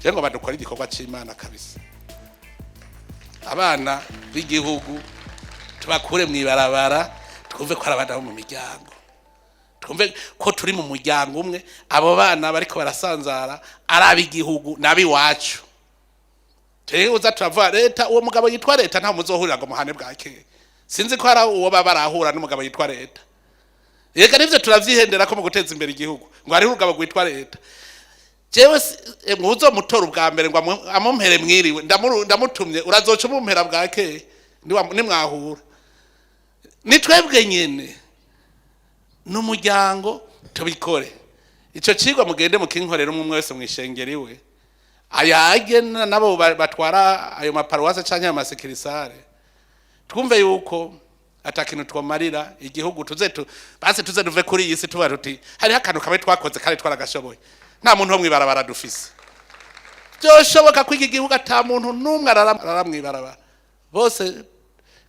Je ngo badukore igikorwa c'Imana kabisa, abana b'igihugu tubakure mw'ibarabara, twumve ko ari abana bo mu miryango, twumve ko turi mu muryango umwe. Abo bana bariko barasanzara ari ab'igihugu n'abiwacu. Twebwe uza turavuga leta, uwo mugabo yitwa leta nta muzohurira ngo muhane bwake. Sinzi ko hari uwo baba barahura n'umugabo yitwa leta. Yega nivyo turavyihendera ko mu guteza imbere igihugu ngo hariho urugabo rwitwa leta. Jewe muzomutora ubwa mbere ngo amumpere mwiriwe, ndamutumye, urazoca umumpera bwakeye nimwahura. Ni twebwe nyene n'umuryango tubikore. Ico cigwa mugende mukinkorera, umwe umwe wese mwishengero iwe ayage nabo batwara ayo maparuwase canke ayo ma succursales, twumve yuko ata kintu twomarira igihugu. Tuze tu basi tuze duve kuri iyi si tuba tuti hariho akantu kamwe twakoze kandi twaragashoboye, nta muntu wo mw'ibarabara dufise. Byoshoboka ko iki gihugu ata muntu n'umwe arara mw'ibarabara bose,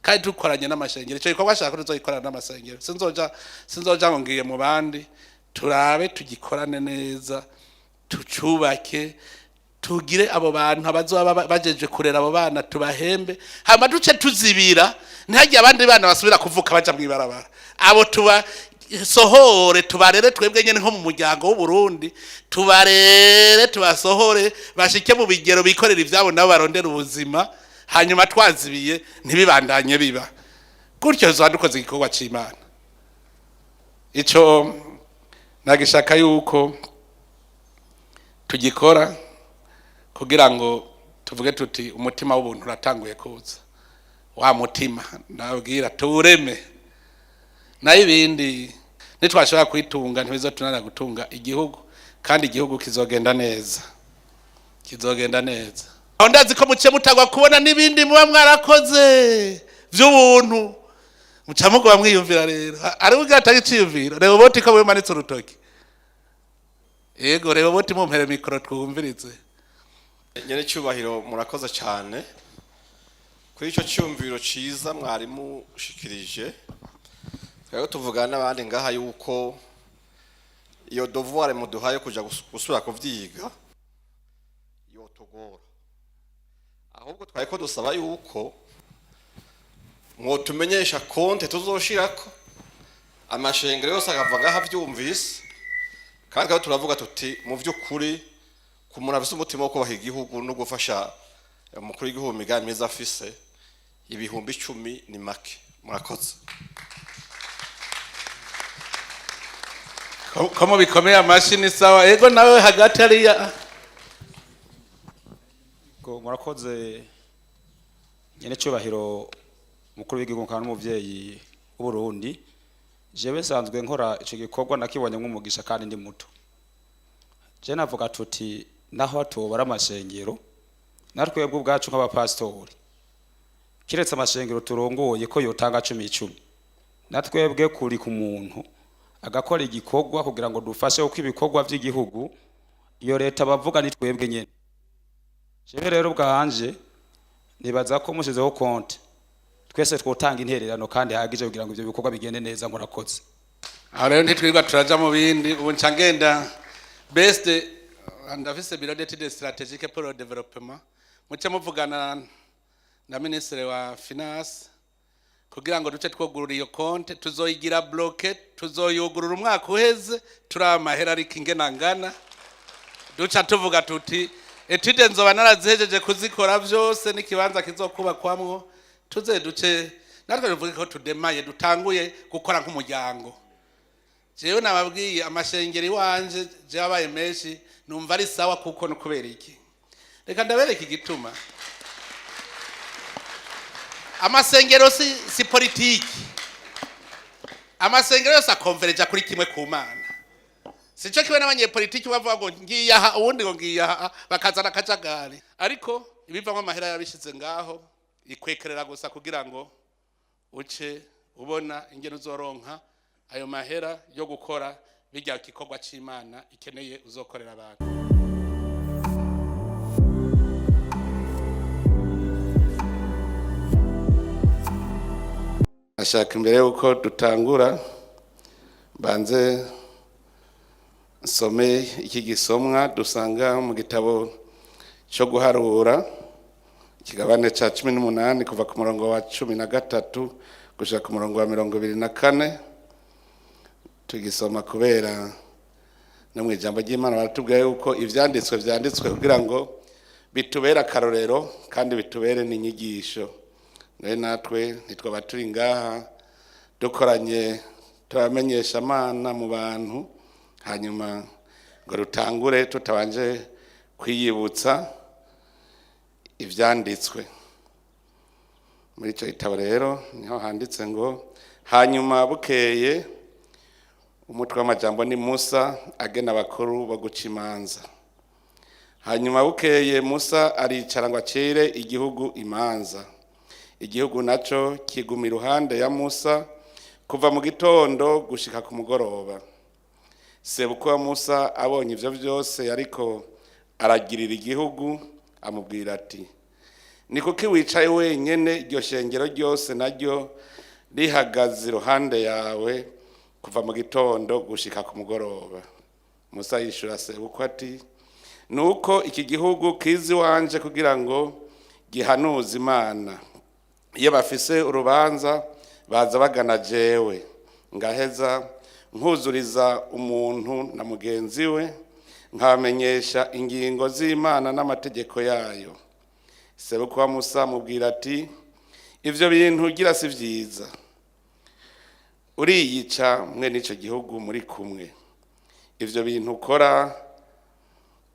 kandi dukoranye n'amashengero. Ico gikorwa ashaka ko tuzogikorana n'amasengero. Sinzoja ngo ngiye mu bandi. Turabe tugikorane neza, tucubake, tugire abo bantu abazoba bajeje kurera abo bana, tubahembe, hama duce tuzibira, ntihagire abandi bana basubira kuvuka baja mw'ibarabara. Abo tuba sohore, tubarere twebwe nyene nko mu muryango w'u Burundi, tubarere, tubasohore bashike mu bigero bikorera ivyabo, nabo barondera ubuzima. Hanyuma twazibiye ntibibandanye biba gutyo, tuzoba dukoze igikorwa c'Imana. Ico nagishaka yuko tugikora kugira ngo tuvuge tuti umutima w'ubuntu uratanguye kuza, wa mutima nabwira tuwureme. Nayo ibindi nitwashobora kwitunga, ntibizotunanira gutunga igihugu, kandi igihugu kizogenda neza, kizogenda neza. Aho ndazi ko muce mutagwa kubona n'ibindi muba mwarakoze vy'ubuntu, muca mugoba mwiyumvira. Rero ari ubwo iciyumviro, reba boti ko wimanitse urutoki. Yego, reba boti, mumpere micro twumvirize. Nyene cyubahiro, murakoze cyane kuri icyo cyumviro ciza mwarimu ushikirije. Twari tuvugana n'abandi ngaha yuko iyo devoir muduhaye kuja gusubira kuvyiga yotugora. Ahubwo twari ko dusaba yuko mwotumenyesha compte tuzoshirako, amashengero yose akava ngaha avyumvise. Kandi twari turavuga tuti mu vy'ukuri, ku muntu afise umutima wo kubaha igihugu no gufasha umukuru w'igihugu mu migambi myiza afise, 10.000 ni make. Murakoze. Ko mubikomeye amashyi ni sawa. Yego, nawe hagati hariya. Ko murakoze, nyene cyubahiro mukuru w'igihugu kandi n'umuvyeyi w'Uburundi. Jewe nsanzwe nkora ico gikorwa, nakibonye nk'umugisha kandi ndi muto. Je navuga tuti naho hatobara amashengero, natwebwe ubwacu nk'abapasitori, kiretse amashengero turongoye ko yotanga cumi icumi, natwebwe kuri ku muntu agakora igikorwa kugira ngo dufashe, kuko ibikorwa vy'igihugu iyo leta bavuga ni twebwe nyene. Jewe rero ubwanje nibaza ko mushizeho compte, twese twotanga intererano kandi hagije kugira ngo ivyo bikorwa bigende neza. Murakoze. Aho rero ntitwirirwa turaja mu bindi. Ubu nca ngenda best, ndafise bureau d'études stratégiques pour le développement. Muce muvugana na ministre wa finance kugira ngo duce twugurura iyo compte. Tuzoyigira bloquée, tuzoyugurura umwaka uheze turi amahera, ariko ingena ngana duca tuvuga tuti étude nzoba narazihejeje kuzikora vyose n'ikibanza kizokubakwamwo, tuze duce natwe tuvuge ko tudemaye, dutanguye gukora nk'umuryango. Jewe nababwiye amashengero iwanje jewe abaye menshi numva ari sawa, kuko no kubera iki? Reka ndabereka igituma. Amasengero si politiki. Amasengero yose akonvereja kuri kimwe, ku Mana. Sico kimwe n'abanyepolitiki bavuga ngo ngiye aha, uwundi ngo ngiye aha, bakazana akajagari. Ariko ibivamo amahera yabishize ngaho ikwekerera gusa kugira ngo uce ubona ingene uzoronka ayo mahera yo gukora bijya gikorwa c'Imana ikeneye uzokorera abantu. Ashaka imbere yuko dutangura banze nsome iki gisomwa dusanga mu gitabo cyo guharura, ikigabane ca 18, kuva ku murongo wa 13 gushika ku murongo wa 24. Tugisoma kubera no mu ijambo ry'Imana baratubwira yuko ivyanditswe vyanditswe kugira ngo bitubere akarorero kandi bitubere n'inyigisho. Nawe natwe ntitwaba turi ngaha dukoranye turamenyesha amana mu bantu, hanyuma ngo rutangure tutabanje kwiyibutsa ivyanditswe. Muri icyo gitabo rero niho handitse ngo: "Hanyuma bukeye", umutwe w'amajambo ni "Musa agena abakuru bo guca imanza". "Hanyuma bukeye Musa aricara ngo acire igihugu imanza. Igihugu naco kiguma iruhande ya Musa kuva mu gitondo gushika ku mugoroba. Sebukwe wa Musa abonye ivyo vyose ariko aragirira igihugu, amubwira ati: 'Ni kuki wicaye wenyene, iryo shengero ryose naryo rihagaze iruhande yawe kuva mu gitondo gushika ku mugoroba?' Musa yishura sebukwe ati: 'Nuko iki gihugu kizi iwanje kugira ngo gihanuze Imana. Iyo bafise urubanza baza bagana jewe, ngaheza nkuzuriza umuntu na mugenzi we, nkabamenyesha ingingo z'Imana n'amategeko yayo.' Sebukwe wa Musa amubwira ati: 'Ivyo bintu ugira si vyiza. Uriyica mwe n'ico gihugu muri kumwe. Ivyo bintu ukora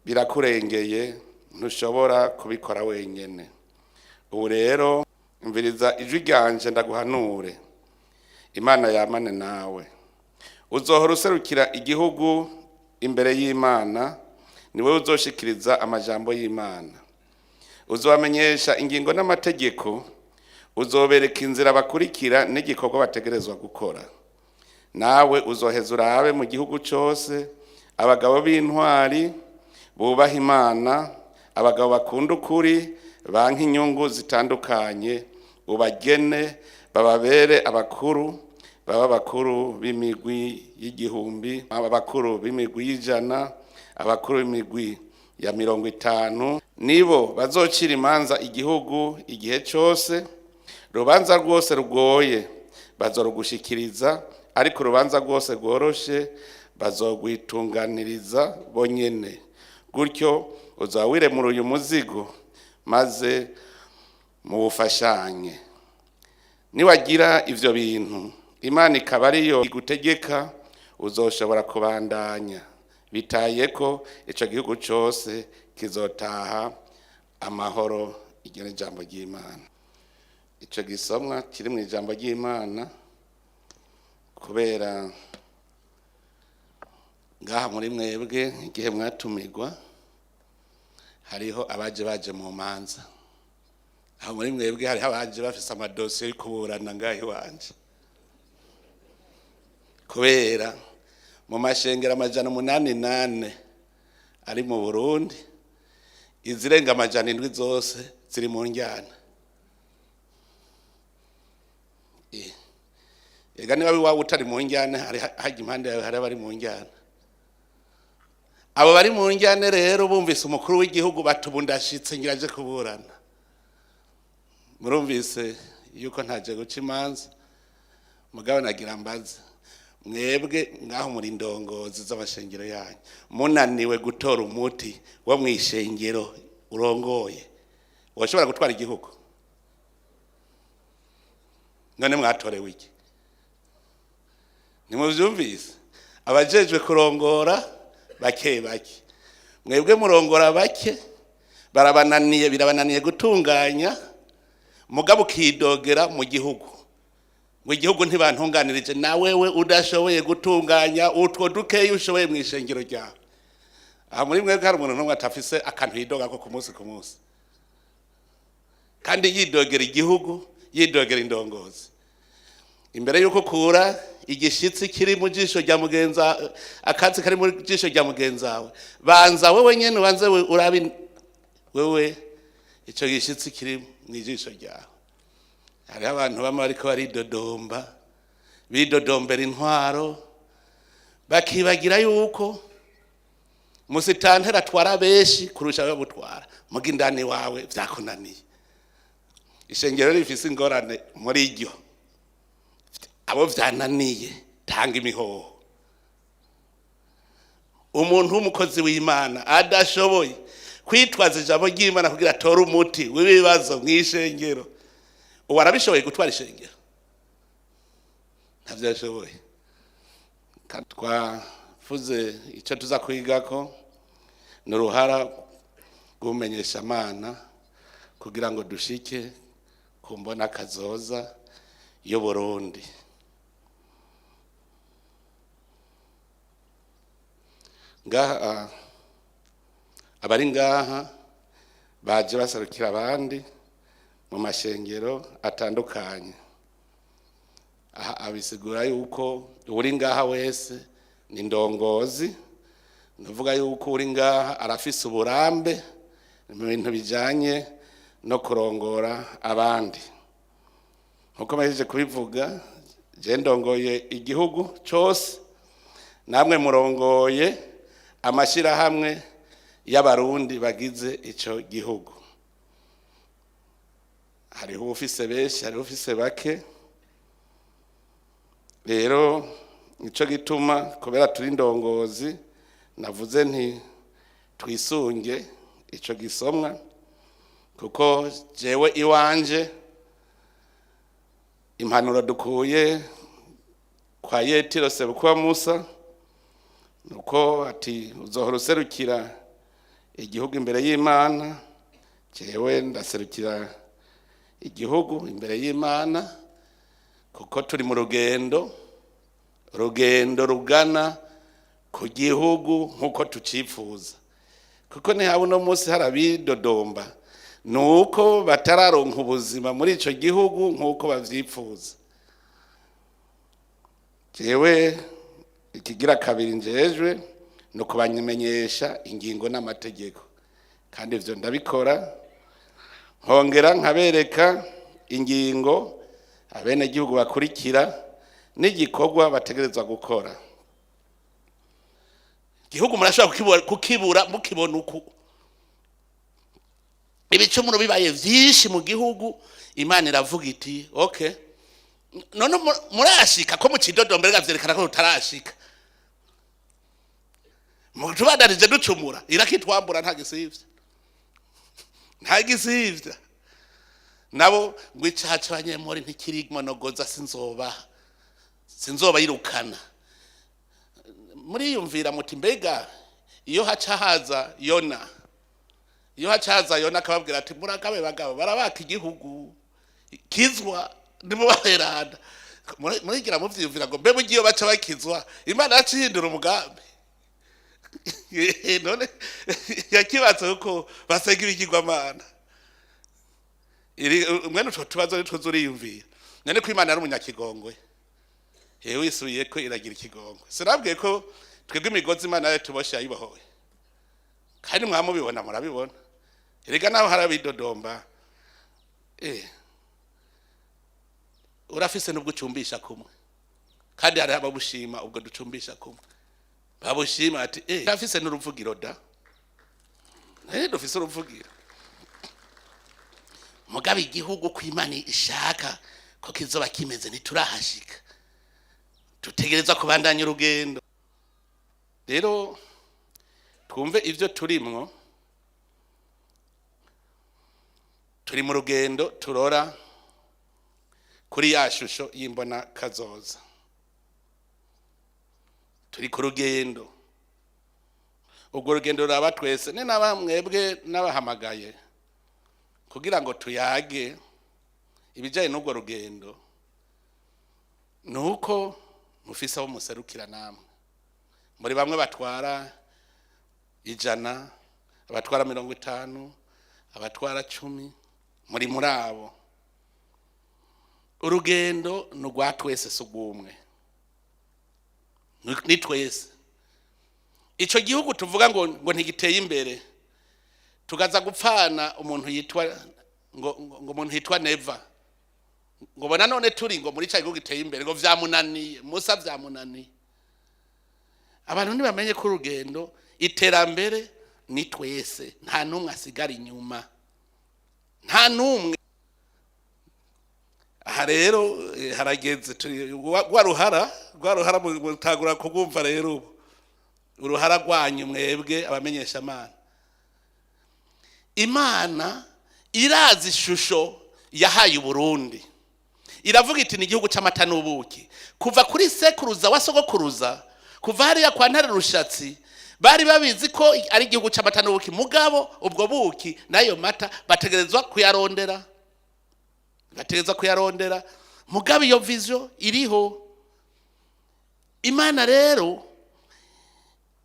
birakurengeye, ntushobora kubikora wenyene. Ubu rero umviriza ijwi ryanje ndaguhanure, Imana yamane nawe. Uzohora userukira igihugu imbere y'Imana, niwe uzoshikiriza amajambo y'Imana. Uzobamenyesha ingingo n'amategeko, uzobereka inzira bakurikira n'igikorwa bategerezwa gukora. Nawe uzoheza urabe mu gihugu cose abagabo b'intwari bubaha Imana, abagabo bakunda ukuri, banka inyungu zitandukanye, ubagene bababere abakuru, baba abakuru b'imigwi y'igihumbi, abakuru b'imigwi y'ijana, abakuru b'imigwi ya 50. Nibo bazocira imanza igihugu igihe cose. Urubanza rwose rugoye bazorugushikiriza, ariko urubanza rwose rworoshe bazogwitunganiriza bonyene. Gutyo uzaba wiremura uyu muzigo, maze muwufashanye. Niwagira ivyo bintu, Imana ikaba ariyo igutegeka, uzoshobora kubandanya. Bitaye ko ico gihugu cose kizotaha amahoro." Iryo ni ijambo ry'Imana. Ico gisomwa kiri mu ijambo ry'Imana kubera ngaha muri mwebwe, igihe mwatumirwa, hariho abaje baje mu manza. Aho muri mwebwe hariho abaje bafise amadosiye yo kuburana ngaha iwanje, kubera mu mashengero 804 ari mu Burundi, izirenga 700 zose ziri mu njyana. Ega niba iwawe utari mu njyana, hari hajya impande yawe hari abari mu njyana. Abo bari mu njyane rero bumvise umukuru w'igihugu bati: 'Ubu ndashitse, ngira aje kuburana.' Murumvise yuko ntaje guca imanza, mugabo nagira mbaze mwebwe ngaho muri ndongozi z'amashengero yanyu: munaniwe gutora umuti wo mw'ishengero urongoye, washobora gutwara igihugu? None mwatorewe iki? Ntimuvyumvise? Abajejwe kurongora bake bake, mwebwe murongora bake, barabananiye, birabananiye gutunganya, mugabo ukidogera mu gihugu ngo igihugu ntibantunganirije, na wewe udashoboye gutunganya utwo dukeyi ushoboye mu ishengero ryawe. Aha muri mwebwe hari umuntu n'umwe atafise akantu yidoga ko ku munsi ku munsi, kandi yidogera igihugu, yidogera indongozi? Imbere y'uko ukura igishitsi kiri mu jisho rya mugenza, akatsi kari mu jisho rya mugenzi wawe, banza wewe nyene ubanze urabe wewe ico gishitsi kiri mu ijisho ryawe. Hariho abantu bamwe bariko baridodomba, bidodombera intwaro, bakibagira yuko Musitantera atwara benshi kurusha ayo butwara, muga indani wawe vyakunaniye. Ishengero rifise ingorane muri ryo, abo vyananiye, tanga imihoho. Umuntu w'umukozi w'Imana adashoboye kwitwaza ijambo ry'Imana kugira atore umuti w'ibibazo mw'ishengero, ubu arabishoboye gutwara ishengero? Ntavyo yashoboye. Twavuze icyo tuza kwigako ni uruhara rw'umenyeshamana kugira ngo dushike ku mbona kazoza y'Uburundi. Ngaha abari ngaha baje baserukira abandi mu mashengero atandukanye. Aha abisigura yuko uri ngaha wese ni ndongozi, nuvuga yuko uri ngaha arafise uburambe mu bintu bijanye no kurongora abandi. Nkuko mahejeje kubivuga, je ndongoye igihugu cose, namwe murongoye amashirahamwe y'Abarundi bagize ico gihugu. Hariho ufise benshi, hariho ufise bake. Rero nico gituma, kubera turi indongozi, navuze nti twisunge ico gisomwa, kuko jewe iwanje impanuro dukuye kwa Yetiro sebukwa Musa nuko ati uzohora userukira igihugu imbere y'Imana. Jewe ndaserukira igihugu imbere y'Imana, kuko turi mu rugendo, rugendo rugana ku gihugu nk'uko tucifuza. Kuko ntihaba uno munsi hari abidodomba, nuko batararonka ubuzima muri ico gihugu nk'uko bavyifuza. Jewe ikigira kabiri njejwe ni ukubamenyesha ingingo n'amategeko, kandi ivyo ndabikora, nkongera nkabereka ingingo abenegihugu bakurikira n'igikorwa bategerezwa gukora. Igihugu murashobora kukibura mukibona uku ibicumuro bibaye vyinshi mu gihugu. Imana iravuga iti okay, none murashika ko mucidodombere, vyerekana ko tutarashika. Tubandanije ducumura, irakitwambura, nta gisivya, nta gisivya. Nabo ngo icaha c'abanyemori ntikirimonogoza, sinzoba yirukana. Muriyumvira muti mbega iyo haca haza Yona, iyo haca haza Yona akababwira ati muragabe bagabo, barabaka igihugu kizwa nimubaherana. Murigira muvyiyumvira ngo mbe mugiye baca bakizwa, Imana yacihindura umugambi? None yakibatse kuko basenga ibigirwamana. Mwene utwo tubazo nitwo uriyumvira. None ko Imana ari umunyakigongwe, yewe isubiye ko iragira ikigongwe. Sinabwiye ko twebwe imigozi Imana yatuboshe yayibohoye, kandi mwamubibona, murabibona. Erega naho harabidodomba, urafise nubwo ucumbisha kumwe, kandi hari ababushima ubwo ducumbisha kumwe, babushima ati afise n'uruvugiro da, dufise uruvugiro. Mugabe igihugu ko Imana ishaka ko kizoba kimeze ntiturahashika, dutegerezwa kubandanya urugendo. Rero twumve ivyo turimwo, turi mu rugendo turora kuri ya shusho y'imbona kazoza. Turi ku rugendo, urwo rugendo ruraba twese. Ni nabamwebwe n'abahamagaye kugira ngo tuyage ibijyanye n'urwo rugendo, ni uko mufise aho muserukira namwe. Muri bamwe batwara 100, abatwara 50, abatwara 10, muri abo. Urugendo ni urwa twese, si urw'umwe, ni twese. Ico gihugu tuvuga ngo ntigiteye imbere, tugaza gupfana umuntu yitwa ngo umuntu yitwa Neva, ngo bona none turi ngo muri ca gihugu giteye imbere, ngo vyamunaniye, Musa vyamunaniye. Abantu ntibamenye ko urugendo Iterambere ni twese, nta n'umwe asigara inyuma, nta n'umwe. Aha rero harageze rwa ruhara mutagura kugumva rero ubu uruhara rwanyu mwebwe abamenyeshamana. Imana irazi ishusho yahaye Uburundi, iravuga iti: "Ni igihugu c'amata n'ubuki." Kuva kuri sekuruza wa sogokuruza, kuva hariya kwa Ntare Rushatsi, bari babizi ko ari igihugu c'amata n'ubuki. Mugabo ubwo buki n'ayo mata bategerezwa kuyarondera, bategerezwa kuyarondera. Mugabo iyo vision iriho. Imana rero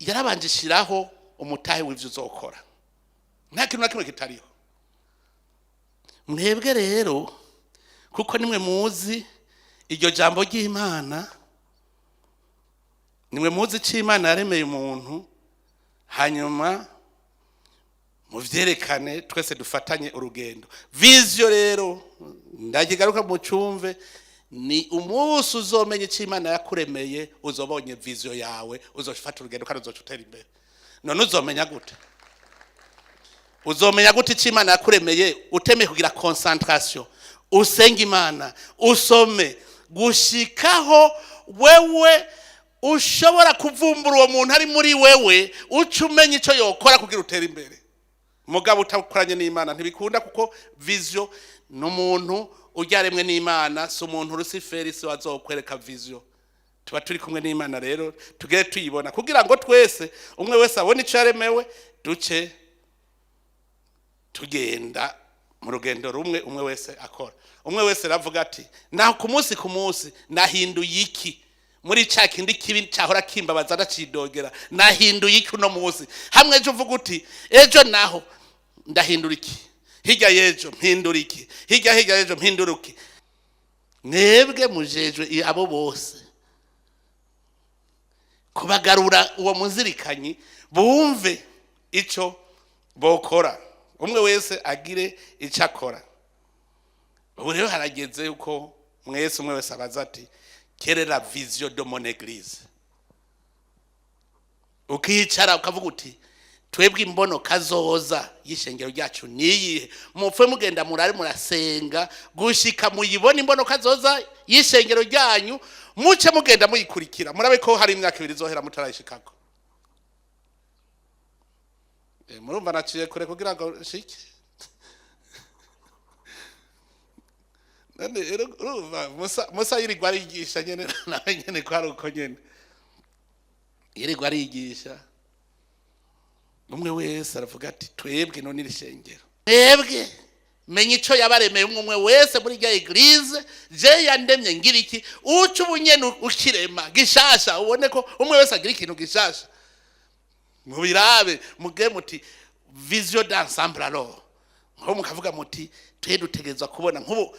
yarabanje ishiraho umutahe w'ivyo uzokora, nta kintu na kimwe kitariho. Mwebwe rero, kuko nimwe muzi iryo jambo ry'Imana, nimwe muzi icyo Imana yaremeye umuntu, hanyuma muvyerekane, twese dufatanye urugendo. Vision rero, ndakigaruka mu cumve, ni umunsi uzomenya icyo Imana yakuremeye, uzobonye vision yawe, uzofata urugendo kandi uzoca utera imbere. None uzomenya gute? Uzomenya gute icyo Imana yakuremeye utemeye kugira concentration, usenge Imana, usome gushikaho wewe ushobora kuvumbura uwo muntu ari muri wewe, uca umenya icyo yokora kugira utere imbere? Mugabo utakoranye n'Imana ntibikunda, kuko vision ni umuntu uryaremwe n'Imana, si umuntu Rusiferi, si wazokwereka vision. Tuba turi kumwe n'Imana rero, tugere tuyibona kugira ngo twese, umwe wese abone icyo yaremewe, duce tugenda mu rugendo rumwe. Umwe wese akora, umwe wese aravuga ati: "Naho ku munsi nahinduye iki muri ca kindi kibi cyahora kimbabaza, ndacidogera? Nahinduye iki uno munsi?" Hamwe ejo uvuga uti: "Ejo naho ndahindura iki? Hirya y'ejo mpindura iki? Hirya y'ejo mpindura iki?" Mwebwe mujejwe abo bose kubagarura uwo muzirikanyi, bumve ico bokora, umwe wese agire icyo akora. Ubu rero harageze yuko mwese, umwe wese abaza ati: "Quelle est la vision de mon église?" Ukicara ukavuga uti: "Twebwe imbono kazoza y'ishengero ryacu niyihe?" Mupfe mugenda murari murasenga gushika muyibone imbono kazoza y'ishengero ryanyu, muce mugenda muyikurikira, murabe ko hari imyaka 2 izohera mutarayishikako. Murumva naciye kure kugira ngo nshike. None rero urumva Musa yirirwa arigisha nyene, nawe nyene ko ari uko nyene yirirwa arigisha. Umwe wese aravuga ati: "Twebwe none iri shengero, twebwe menya ico yabaremeye." Umwe umwe wese muri rya église: "Je yandemye ngira iki?" Uca ubunyene ukirema gishasha, ubone ko umwe wese agira ikintu gishasha. Mubirabe, muge muti: "Vision d'ensemble." Alors nko mukavuga muti: "Twe dutegerezwa kubona nk'ubu,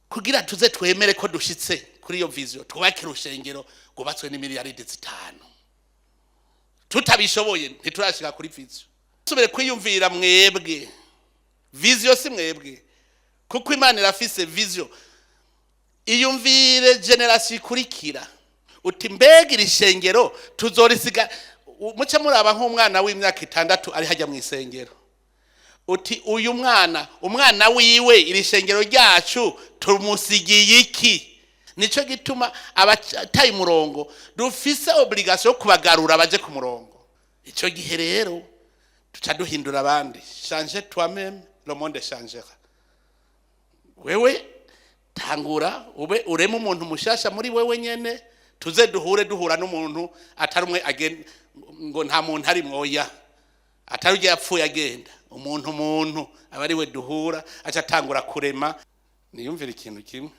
kugira tuze twemere ko dushitse kuri iyo vision, twubake urushengero rwubatswe n'imiliyaridi 5. Tutabishoboye ntiturashika kuri vision." Subire kwiyumvira mwebwe, vision si mwebwe, kuko Imana irafise vision. Iyumvire génération ikurikira, uti: "Mbega iri shengero tuzorisiga?" Muce muraba nk'umwana w'imyaka 6 ari hajya mu isengero, uti: "Uyu mwana, umwana wiwe, iri shengero ryacu tumusigiye iki?" Nico gituma abataye umurongo dufise obligation yo kubagarura baje ku murongo. Ico gihe rero tuca duhindura abandi. Change toi-même, le monde changera. Wewe tangura ube ureme umuntu mushasha muri wewe nyene, tuze duhure, duhura n'umuntu atari umwe agenda ngo nta muntu ari mwoya, atari ujya yapfuye agenda. Umuntu aba ari we duhura, aca atangura kurema. Niyumvira ikintu kimwe,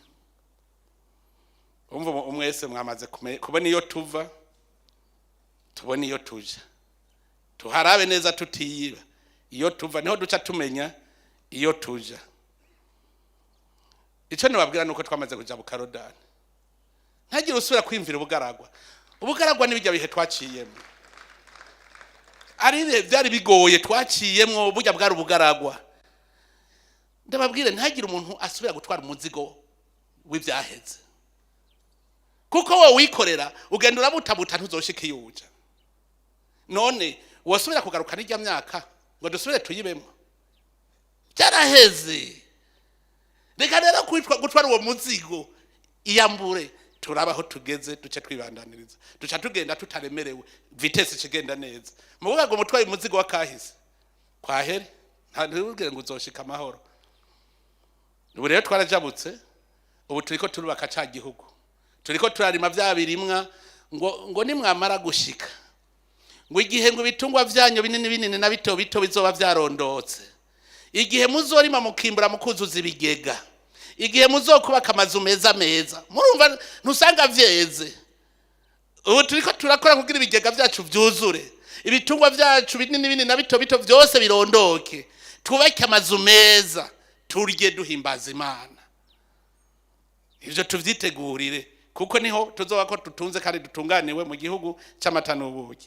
umva, umwese mwamaze kubona iyo tuva, tubona iyo tuja, tuharabe neza tutiyiba. Iyo tuva niho duca tumenya iyo tuja. Icyo nibabwira nuko twamaze kuja bukarodani, ntagire usubira kwiyumvira ubugaragwa. Ubugaragwa n'ibijya bihe twaciyemo, ari ibihe byari bigoye twaciyemwo, burya bwari ubugaragwa. Ndababwire, ntagire umuntu asubira gutwara umuzigo w'ibyaheze, kuko wowe wikorera ugenda urabutabuta, ntuzoshika iyo uja. None Wosubira kugaruka n'ijya myaka ngo dusubire tuyibemo? Byaraheze. Reka rero gutwara uwo muzigo, iyambure, turaba aho tugeze, duce twibandaniriza, duca tugenda tutaremerewe, vitesse ikigenda neza. Muvuga ngo mutwaye umuzigo wa kahise kwahere, nta ntibubwire ngo uzoshika amahoro. Ubu rero twarajabutse, ubu turiko turubaka ca gihugu, turiko turarima vya birimwa ngo nimwamara gushika, ngo igihe ngo ibitungwa vyanyu binini binini na bito bito bizoba vyarondotse, igihe muzorima mukimbura mukuzuza ibigega, igihe muzokubaka amazu meza meza, murumva ntusanga vyeze. Ubu turiko turakora kugira ibigega vyacu vyuzure, ibitungwa vyacu binini binini na bito bito vyose birondoke, twubake amazu meza, turye duhimbaza Imana. Ivyo tuvyitegurire, kuko niho tuzoba ko dutunze kandi dutunganiwe mu gihugu c'amata n'ubuki.